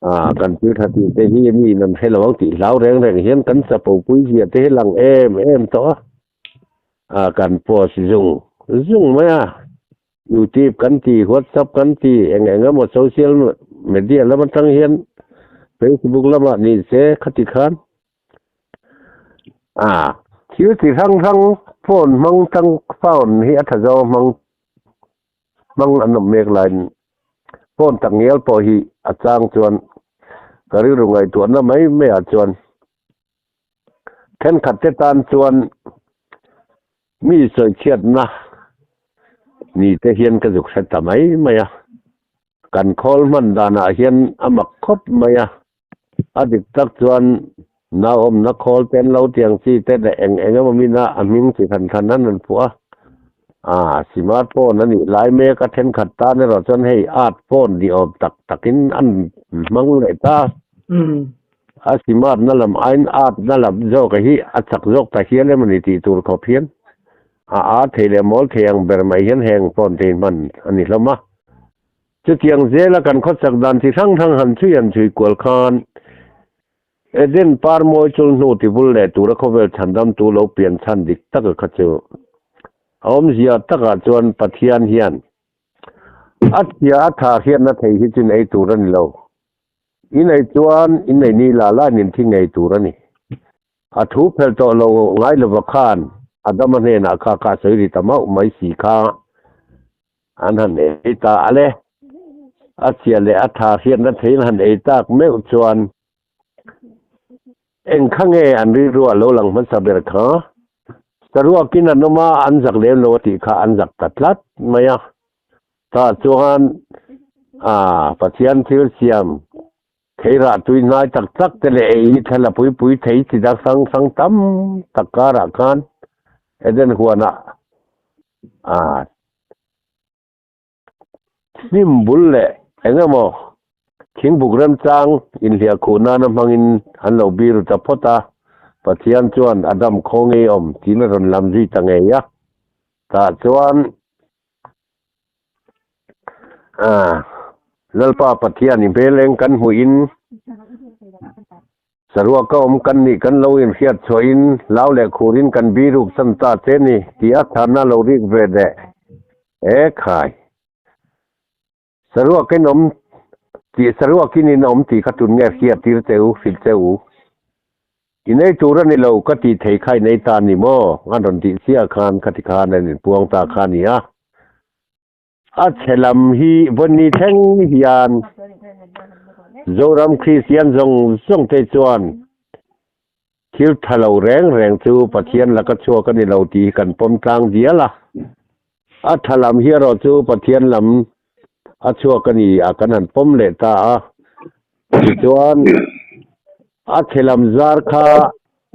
Ah kan thil tha tih te hi mi in an hre lo ang tih hlau reng reng hian kan chapo pui zia te hi lang em em tawh a. Ah kan post zung zung mai a. Youtube kan ti, WhatsApp kan ti, eng eng emaw social media lam atang hian Facebook lamah ni se khati khan A, thil chi hrang hrang phone hmang tang phone hi a tha zawng hmang hmang an awm mek laiin phone tak ngial pawh hi a chang chuan ka rilru ngaihtuahna mai maiah chuan thenkhat te tan chuan mi sawichhiatna ni te hian ka zuk hre ta mai mai a, kan khawl hman danah hian a mak khawp mai a. A dik tak chuan nauawmna khawl te an lo tiang chi te leh eng eng emaw mina a hming chi hran hran an rawn phuah a. Aa, smart phone a nih lai mek a thenkhat tan erawh chuan hei art phone ni awm tak takin an hmang leh ta. A smart na lam aiin art na lam zawk a hi a chak zawk ta hial emaw ni tih tur khawp hian a art thei leh mawl thei ang ber mai hian heng phone te hi hman a ni hlawm a. Chutiang zela kan khawchak dan chi hrang hrang han chhui han chhui kual khan Eden par mawi chul hnu tivul leh tura khawvel chhandamtu lo pian chhan dik tak a kha chu a awmzia takah chuan Pathian hian a chhia a tha hriatna thei hi chu nei tur a ni lo. I nei chuan i nei ni la la in thi ngei tur a ni. A thu phelh tawh lo ngai lova khan Adama hnenah kha kha sawi ri ta mauh mai si kha. An han ei ta a le. A chhia leh a tha hriatna theiin han ei tak meuh chuan eng kha nge an rilru a lo lang hmasa ber kha? Saruakin an awm a, an zak lem lo a tih kha an zak ta tlat mai a. Tah chuan aa Pathian thil siam theirah tui hnai tak tak te leh ei thla pui pui thei chi dang hrang hrang tam tak karah khan Eden huanah A hnim bul leh eng emaw thingbuk remchang inhliah khuh nana hmangin an lo biru ta phawt a, Pathian chuan a dam khaw ngei awm tiin a rawn lam zui ta ngei a. Tah chuan Lalpa Pathian i hmel eng kan hmuhin Saruak ka awm kan nih kan lo inhriat chhuahin hlau leh khurin kan biruk chan ta che ni tih a chhanna lo rik ve leh e khai. Saruakin awm tih saruakin in awm tih kha tun nge hriat tir che u, hrilh che u. I nei tur a ni lo ka tih thei kha i nei ta ni maw? An rawn tih chiah khan khati khan an inpuang ta kha a ni a. A chhe lam hi vawnni thleng hian Zoram Kristian zawng zawng te chuan thil tha lo reng reng chu Pathian laka chhuak a ni lo tih hi kan pawm tlang dial a. A tha lam hi erawh chu Pathian lam a chhuak a ni a kan han pawm leh ta a. Tichuan a chhe lam zar kha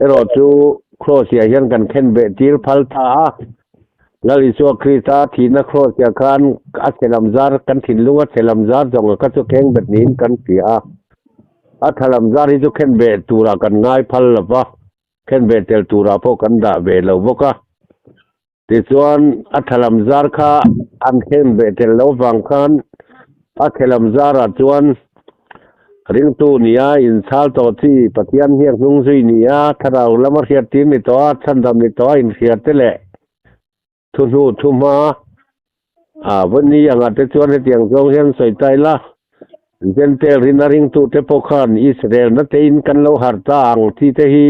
erawh chu Kraws-ah hian kan khen beh tir phal ta a. Lal Isua Krista thihna Kraws-ah khan a chhe lam zar kan thinlung a chhe lam zar zawng a kha chu kheng bet niin kan hria a. A tha lam zar hi chu khen beh turah kan ngai phal lo va, khen beh tel turah pawh kan dah ve lo bawk a. Tichuan, a thalam zar kha an khen ve tel lo vang khan a thelam zarah chuan ringtu nia inchhal tawh chi Pathian hniak hnung zui nia thlarau lama hriattir ni tawh a, chhandam ni tawh a inhria te leh thuhnu thuhma a vawnni angah te chuan hetiang zawng hian sawi ta ila, Jentail rina ringtute pawh khan Israel na tein kan lo harh ta ang chi te hi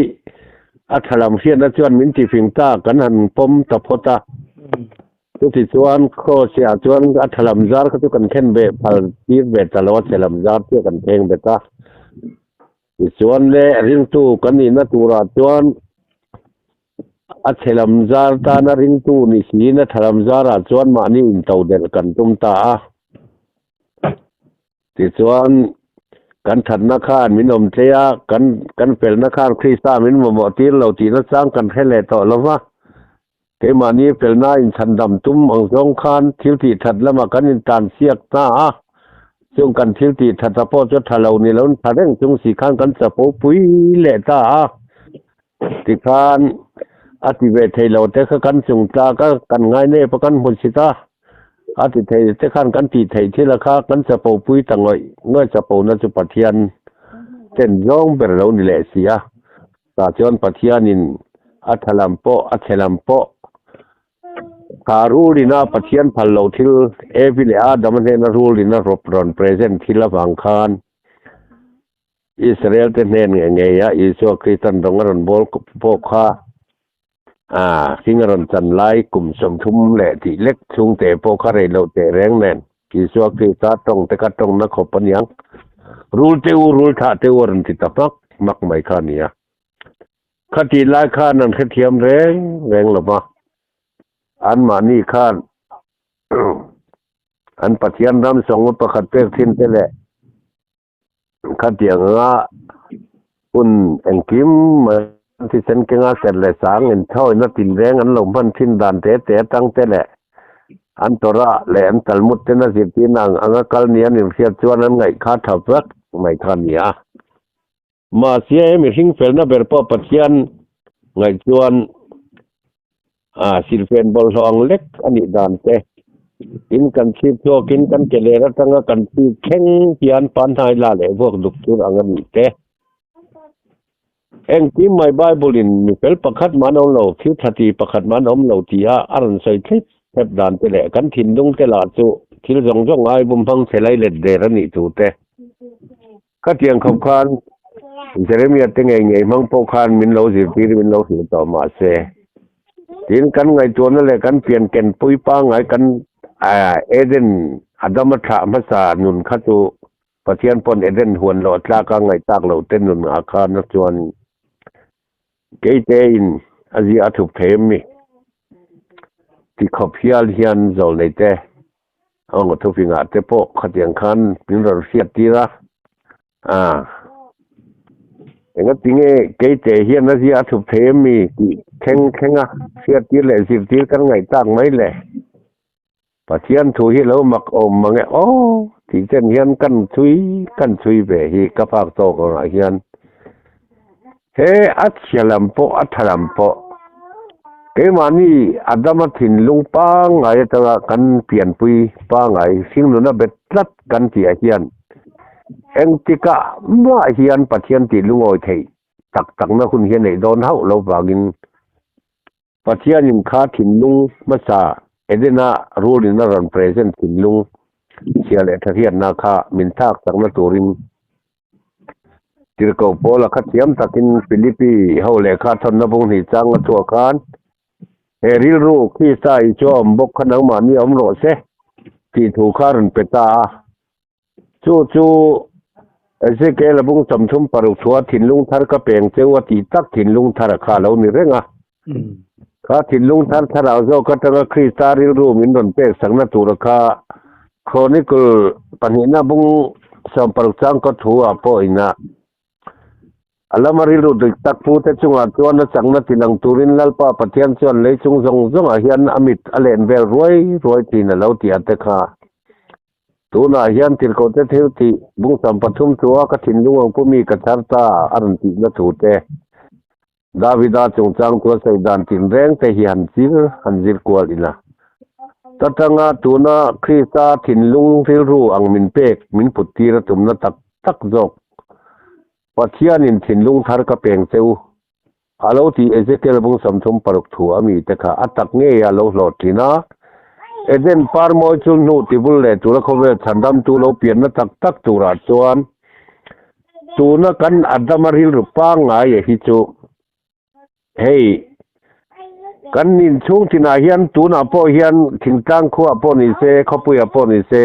a thalam hriatna chuan min tifing ta kan han pawm ta phawt a. Chuti chuan Cross-ah chuan a thalam zar kha chu kan khen ve phal tir ve ta lo a, chhelam zar chiah kan kheng bet a. Tichuan le ringtu kan nihna turah chuan a chhelam zar tana ringtu ni siin a thalam zarah chuan mahni intodelh kan tum ta a. Tichuan kan thatna khan min awm tlei a, kan kan felna khan Krista min mamawh tir lo tihna chang kan hre leh tawh lo va. Keimahni felna inchhandam tum ang zawng khan thil tih that lamah kan intan siak ta a, chung kan thil tih that a pawh chu tha lo ni loin tha reng chung si khan kan chapo pui leh ta a. Tikhan a ti ve thei lo te kha kan chung tlak a, kan ngai nep a kan hmu chhit a, a ti thei te khan kan tih theih thil a kha kan chapo pui ta ngawih ngawih chapo na chu Pathian ten zawng ber lo ni leh si a. Tah chuan Pathianin a tha lam pawh a chhe lam pawh kha rulina Pathian phal lo thil Evi leh Adama hnena rulina rawp rawn present thil avang khan Israel te hnen ngei ngei a Isua Kristan rawng a rawn bawl pawh kha a hring a rawn chan lai kum 30 leh tih lek chhung te pawh kha rei loh teh reng nen Isua Krista tawng te kha tawngna khawp a niang. Rul te u, rul thlah te u a rawn ti ta hmak hmak mai kha a ni a. Khatih lai khan an hrethiam reng reng lo va, anmahni khan an Pathian ram sawngva pakhat pek thin te leh Khatiang anga hun engkim mai thisen kenga serh leh sang inthawina tinreng an lo hman thin dan te te atang te leh an Torah leh an Talmud ten a zirtirna ang anga kal ni an inhriat chuan an ngaih kha tha vek mai kha a ni a. Mahse mihring felna ber pawh Pathian ngaih chuan A silhfen bawlhhlawh ang lek a nih dan te, tin kan chhip chhuakin kan ke ler atanga kan chhip thleng hian panhnai la leh vuak duk tur ang a nih te. Engkim mai Bible in mi fel pakhat mah an awm lo, thil tha ti pakhat mah an awm lo tih a a rawn sawi thlep thlep dan te leh kan thinlung te lah chu thil zawng zawng ai bum hmang chhe lai let der a nih thu te. Khatiang khawp khan Jeremia te ngei ngei hmang pawh khan min lo zirtir min lo hrilh tawh mah se, tin kan ngaihtuahna leh kan pian ken pui pangngai kan Eden Adama thlah hmasa nun kha chu Pathian pawn Eden huan loh a tlak a ngaihtak loh te nun ah khan a chuan keite in a zia a thup thei em mi? Ti khawp hial hian zawlnei te Aw thufingah te pawh khatiang khan min rawn hriat tir a, a engati nge keite hian a zia a thup thei em mi tih thleng thleng a hriat tir leh zir tir kan ngaih tak mai le. Pathian thu hi lo mak awm mang e aw tih chen hian kan chhui kan chhui ve hi ka phak tawk angah hian He a chhia lam pawh a tha lam pawh keimahni Adama thinlung pangngai atanga kan pianpui pangngai hringnuna bet tlat kan tihah hian engtikah mah hian Pathian tih lungawi theih tak takna hun hi a neih dawn hauh lo vangin Pathianin kha thinlung hmasa Edena rulin a rawn present thinlung. Chhia leh tha hriatna kha min thlak chakna turin Tirhkoh Paula kha thiam takin Philippi ho lehkha thawnna bung hnih chang a chhuah khan, He rilru Krista Isua awm bawk kha nangmahni awm rawh se tih thu kha a rawn pe ta a. Chu chu Ezekiel-a bung 36 thua thinlung thar ka peng cheu a tih tak thinlung thar a kha a lo ni reng a. Kha thinlung thar thlarau zawk atanga Krista rilru min rawn pek sakna tura kha Chronicle pahnihna bung 60 chang ka thu ah pawh ina a lama rilru dik tak pu te chungah chuan a chakna tilang turin Lalpa Pathian chuan lei chung zawng zawngah hian a mit a len vel ruai ruai thin a lo ti a te kha. Tunah hian tirhkohte thil tih bung 30 chu a ka thinlung ang pumi ka chhar ta a rawn tihna thu te. Davida chungchang chu a sawi dan tinreng te hi han zir han zir kual ila. Ta tanga tuna Krista thinlung rilru ang min pek min put tir a tumna tak tak zawk. Pathianin thinlung thar ka peng che u. A lo ti Ezekiel bung 36 thu a mite kha a tak ngei a lo hlawh thin a. Eden par mawi chu hnu tivul leh tura khawvel chhandamtu lo pianna tak tak turah chuan tuna kan Adama rilru pangngai a hi chu hei kan inchhung tinah hian tunah pawh hian thingtlang khuaah pawh ni se khawpuiah pawh ni se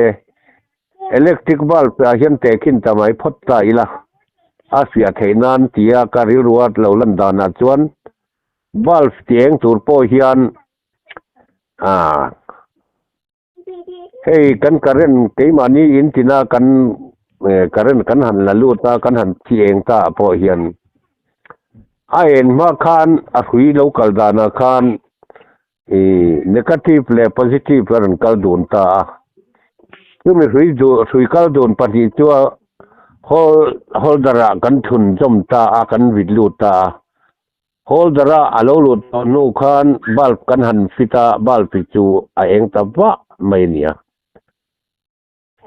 Electric bulb ah hian tehkhin ta mai phawt ta ila, a fiah theih nan tia ka rilru a lo lan danah chuan bulb ti eng tur pawh hian ah hei kan current keimahni in tina kan current kan han la lut a kan han chi eng ta ah pawh hian a en hma khan a hrui lo kal danah khan Ih negative leh positive a rawn kal dun ta a, chumi hrui duh hrui kal dun pahnih chu a hol holder ah kan thun zawm ta a, kan vit lut ta a, holder a a lo lut tawh hnu khan bulb kan han fit a, bulb hi chu a eng ta vah mai a ni a.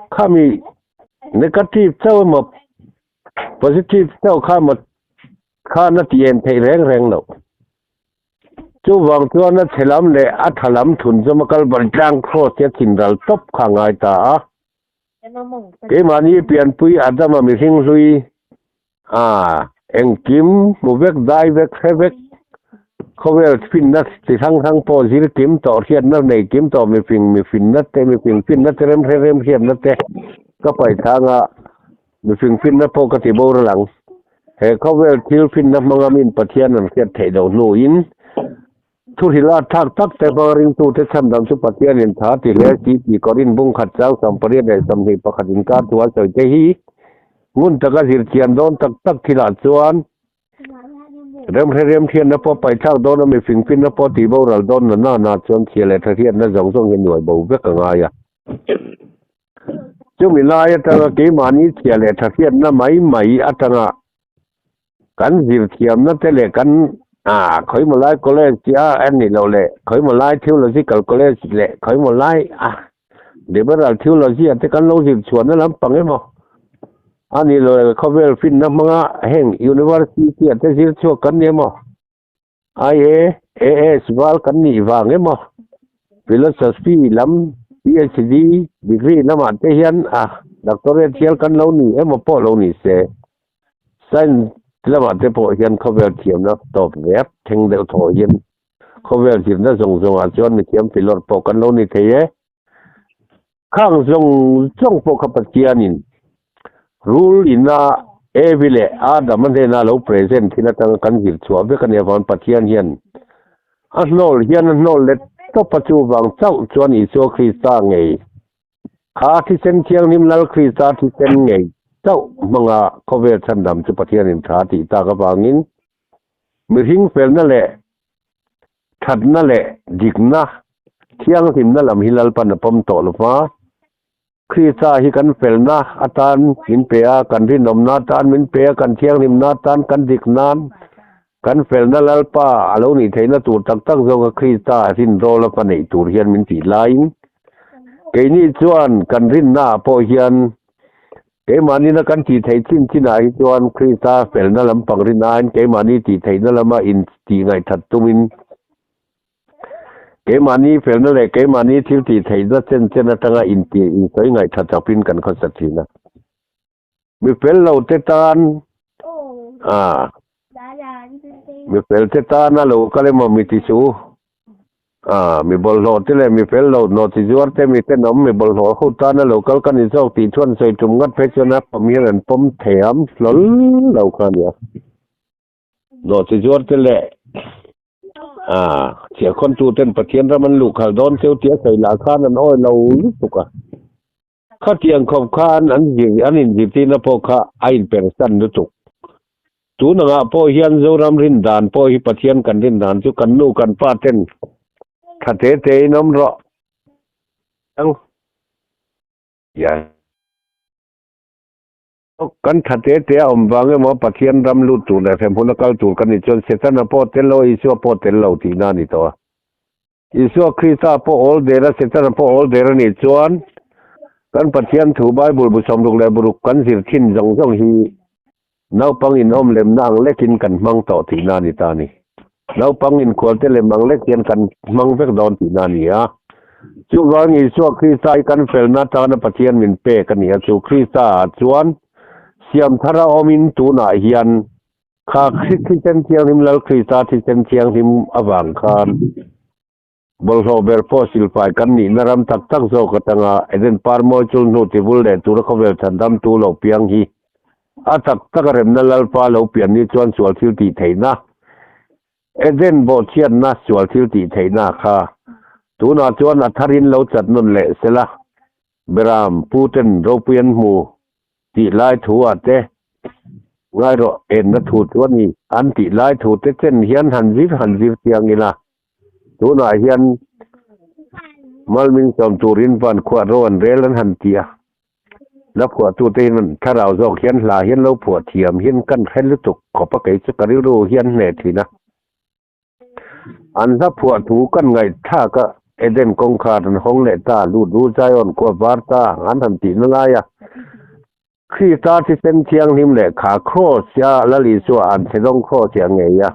Khami negative chauh emaw positive chauh kha emaw khan a ti en theih reng reng loh. Chuvang chuan a chhe lam leh a tha lam thun zawm a kal ban tlang cross hi a thin ral tawp kha a ngai ta a. Keimahni pianpui Adama mihring hlui A, engkim hmu vek, dai vek, hre vek, khawvel finna chi hrang hrang pawh zir kim tawh, hriatna nei kim tawh, mifing mifinna te, mifing finna te, remhre remhriatna te ka paih thang a, mifing finna pawh ka ti boral ang. He khawvel thil finna hmanga min Pathian an hriat theih loh hnuin, thu hrilh thlak tak te hmanga ringtute chhandam chu Pathianin tha ti hle si tih Korin bung khat chang 8 le 21 inkar thu a sawi te hi Ngun taka zirchian dawn tak tak thilah chuan remhre remthianna pawh paithlak dawn a, mifing finna pawh tih boral dawn na na na chuan chhia leh thahriatna zawng zawng hi nuai bo vek a ngai a. Chumi lai atanga keimahni chhia leh thahriatna mai mai atanga kan zirthiamna te leh kan ah khawimaw lai college tih a a nih loh leh khawimaw lai theological college leh khawimaw lai a Liberal theology ah te kan lo zir chhuahna lampang emaw a nih loh leh khawvel finna hmanga heng university ah te zir chhuak kan ni emaw IA, AS val kan nih vang emaw philosophy lam PhD degree lamah te hian a doctorate hial kan lo ni emaw pawh lo ni se science lamah te pawh hian khawvel thiamna tawp vek thleng deuh thaw hian Khawvel zirna zawng zawngah chuan mithiam filawr pawh kan lo ni thei e. Khang zawng zawng pawh kha Pathianin rul ina Evi leh Adama hnena lo present thil atanga kan zir chhuah vek a nih avangin Pathian hian a hnawl hian a hnawl let tawp a chuvang chauh chuan Isua Krista ngei kha thisen thianghlim Lal Krista thisen ngei chauh hmanga khawvel chhandam chu Pathianin tha tih tak avangin Mihring felna leh thatna leh dikna thianghlimna lam hi Lalpan a pawm tawh lo va. Krista hi kan felna atan min pe a, kan rinawmna atan min pe a, kan thianghlimna atan, kan dik nan, kan felna Lalpa a lo nih theihna tur tak tak zawka Krista rinrawl a paneih tur hian min tih laiin keini chuan kan rinnaah pawh hian Keimahni na kan tih theih chin chinah hi chuan Krista felna lampang rin aiin keimahni tih theihna lama in tih ngaihthat tumin Keimahni felna leh keimahni thil tih theihna chen chen atanga intih insawi ngaihtha chapin kan khawsa thin a. Mi fel lo te tan a mi fel te tan a lo kal emaw mi ti su a mi bawlhhlawh te leh mi fel lo nawhchi zuar te mi tenawm mi bawlhhlawh ho tan a lo kal ka ni zawk tih chuan sawi tum ngat phei chuan a pawm hian an pawm thiam hlawl lo kha a nia. Nawhchi zuar te leh a chhiahkhawntu ten Pathian ram an luh khalh dawn cheu tia sawi lah khan an awi lo lutuk a. Khatiang khawp khan an zir an inzirtirna pawh kha a inpersan lutuk. Tun angah pawh hian Zoram rin dan pawh hi Pathian kan rin dan chu kan nu kan pa ten tha te te in awm rawh ang. Kan tha te te a awm vang emaw Pathian ram lut tur leh hremhmun a kal tur kan nih chuan Setana pawh tel lo a Isua pawh tel lo tihna a ni tawh a. Isua Krista pawh awl der a, Setana pawh awl der a nih chuan kan Pathian thu Bible bu 66 leh buruk kan zir thin zawng zawng hi naupang inawm lemna ang lekin kan hmang tawh tihna a ni ta a ni. Naupang inkhualte lem ang lek hian kan hmang vek dawn tihna a ni a. Chuvang Isua Krista hi kan felna atana Pathian min pek a ni a, chu Krista ah chuan siam thar a awmin tunah hian Kha thisen thianghlim Lal Krista thisen thianghlim avang khan bawlhhlawh ber pawh silfai kan nihna ram tak tak zawk atanga Eden par mawi chul hnu tivul leh tura khawvel chhandamtu lo piang hi a tak taka remna Lalpa lo pian ni chuan sual thil tih theihna Eden bawhchhiatna sual thil tih theihna kha tunah chuan a tharin lo chat nawn leh sela Beram pu ten ropui an hmu tih lai thu ah te ngai rawh enna thu chu a ni. An tih lai thu te chen hian han zir han zir chiang ila tunah hian Malming sawm turin van khuah ro an rel an han ti a, la phuahtu te hian an thlarau zawk hian hla hian lo phuah thiam hian kan hre lutuk khawp a kei chu ka rilru hian hneh thin a. An hla phuah thu kan ngaihthlak a, Eden kawngkhar an hawng leh ta, lut ru Zion khua var ta an han tih na lai a. Krista thisen thianghlim leh kha kraws a Lal Isua an chhedawng kraws hi a ngei a,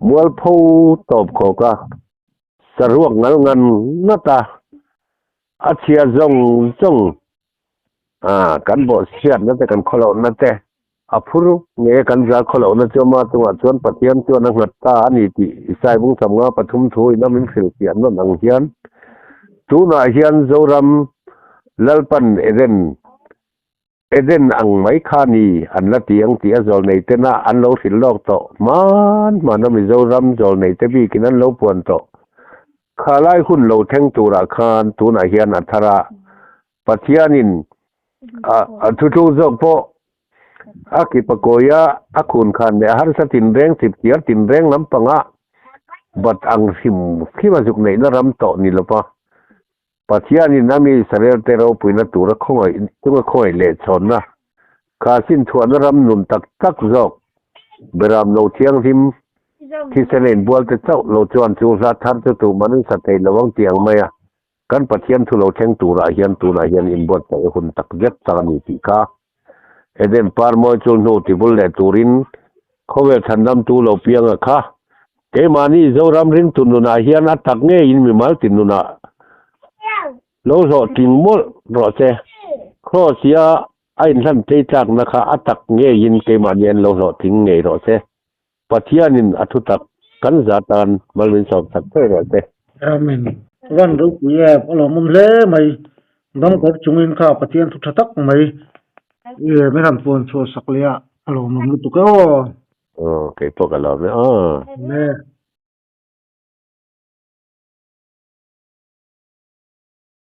mualpho tawp khawk a, saruak ngal ngan ngat a, a chhia zawng zawng a kan bawhchhiatna te kan khawlohna te a phur nge kan zal khawlohna chu ama chungah chuan Pathian chuan a nghat ta a ni tih Isai bungcham nga pathum thu in a min hrilhfiah nawn ang hian tunah hian Zoram Lalpan Eden Eden ang mai kha ni an la ti ang tih a zawl nei tena an lo hrilh lawk tawh hman hman a Mizoram zawl nei te bikin an lo puan tawh kha lai hun lo thleng turah khan tunah hian a thar a Pathianin a thuthlung zawk pawh a kipa kawia a khun khan leh a harsa tinreng chipchiar tinreng lampanga bat ang hrim hrim a zuk neihna ram tawh ni lova Pathianin a mi Israel te ropuina tura khawngaih chunga khawngaih leh chhawnna kha sinthuahna ram nun tak tak zawk Beram lo thianghlim thisen a inbual te chauh lo chuan chu hla thar chu tuman an sa thei lo ang tih ang mai a, kan Pathian thu lo thleng turah hian tunah hian inbuatsaih hun tak zet tak a ni tih kha Eden par mawi chul hnu tibul leh turin khawvel chhandamtu lo pianga kha keimahni Zoram ringtu nunah hian a tak ngeiin mimal ti nunah lo hlawhtling mawlh rawh se. Kraws ia a inhlan tlei tlakna kha a tak ngeiin keimahni an lo hlawhtling ngei rawh se. Pathianin a thutak kan za tan mal min sawm sak thei rawh se. Amen. Van ropui e, a lawmawm hle mai. Dam kawr chungin kha Pathian thu tha tak mai e min han puan chhuah sak leh a, a lawmawm lutuk e aw. Aw, keipawh ka lawm e aw. Ne.